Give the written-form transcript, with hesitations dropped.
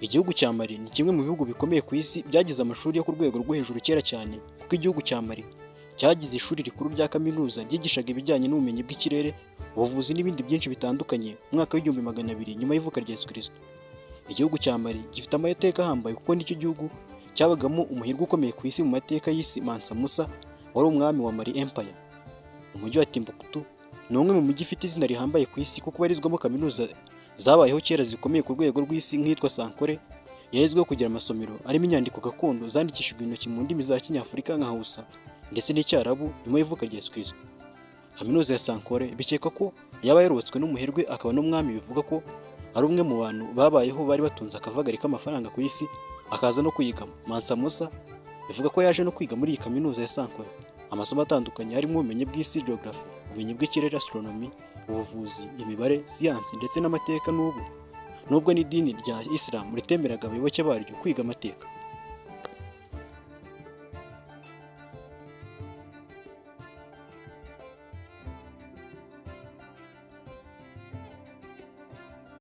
Igihugu cya Mali ni kimwe mu bihugu bikomeye ku isi byagize amashuri yo ku rwego rwo hejuru kera cyane, kuko igihugu cya Mali cyagize ishuri rikuru rya kaminuza ryigishaga ibijyanye n'ubumenyi bw'ikirere, ubuvuzi n'ibindi byinshi bitandukanye mu mwaka w'1200 nyuma y'ivuka rya Yesu Kristo. Igihugu cya Mali gifite amateka ahambaye kuko nicyo gihugu cyabagamo umuherwe ukomeye ku isi mu mateka y'isi, Mansa Musa, wari umwami wa Mali Empire. Umujyi wa Timbuktu ni umwe mu mijyi ifite izina rihambaye ku isi, kuko ubarizwamo kaminuza zabayeho kera zikomeye ku rwego rw'isi, nk'iyitwa Sankore, yahezweho kugira amasomero arimo inyandiko gakondo zandikishijwe intoki mu ndimi za kinyafurika nka Hausa ndetse n'Icyarabu nyuma y'ivuka rya Yesu Kristo. Kaminuza ya Sankore bikekwa ko yaba yarubatswe n'umuherwe akaba n'umwami, bivuga ko ari umwe mu bantu babayeho bari batunze akavagari k'amafaranga ku isi, akaza no kuyigamo. Mansa Musa bivuga ko yaje no kwiga muri iyi kaminuza ya Sankore amasomo atandukanye harimo ubumenyi bw'isi, geography, ubumenyi bw'ikirere, astronomy, ubuvuzi, imibare, siyansi ndetse n'amateka, n'ubu nubwo n'idini rya Islam ritemeraga abayoboke baryo kwiga amateka.